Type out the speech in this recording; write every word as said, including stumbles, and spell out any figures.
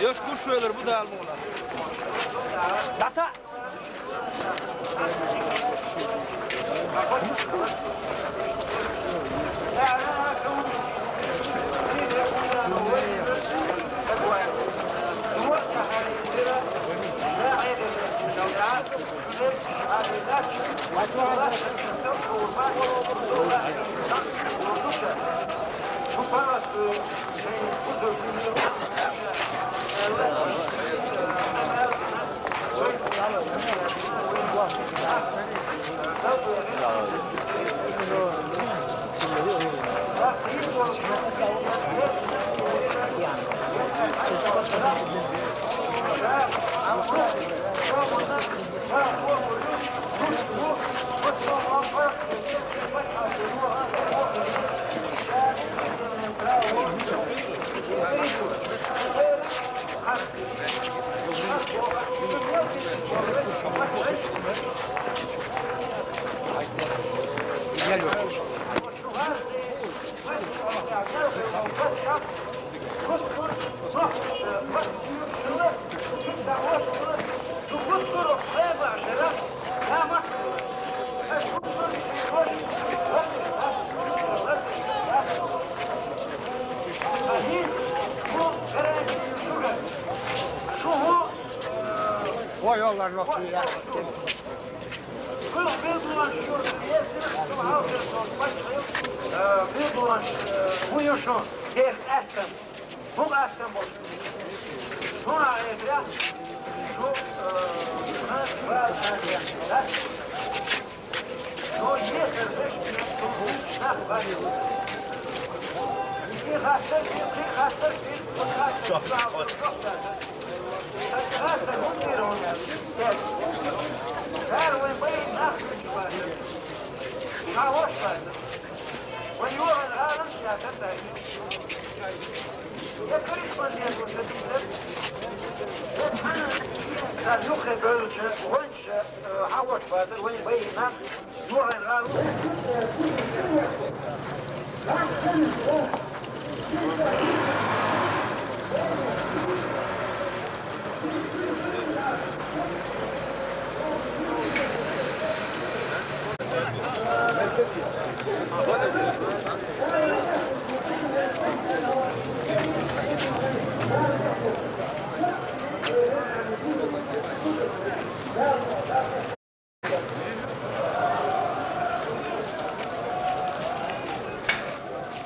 Ýoş gurşuýlar bu dal muňla. Ýata! O ýollar ýok diýýär. Bu ýurşun, bu ästem. Bu ästem bolsun. Şuna eýle şu, e, şuna, şuna, şuna, şuna. Ýokary bölüji boýunça, e, Hawaç Batyr we Beýnan ýokarrak.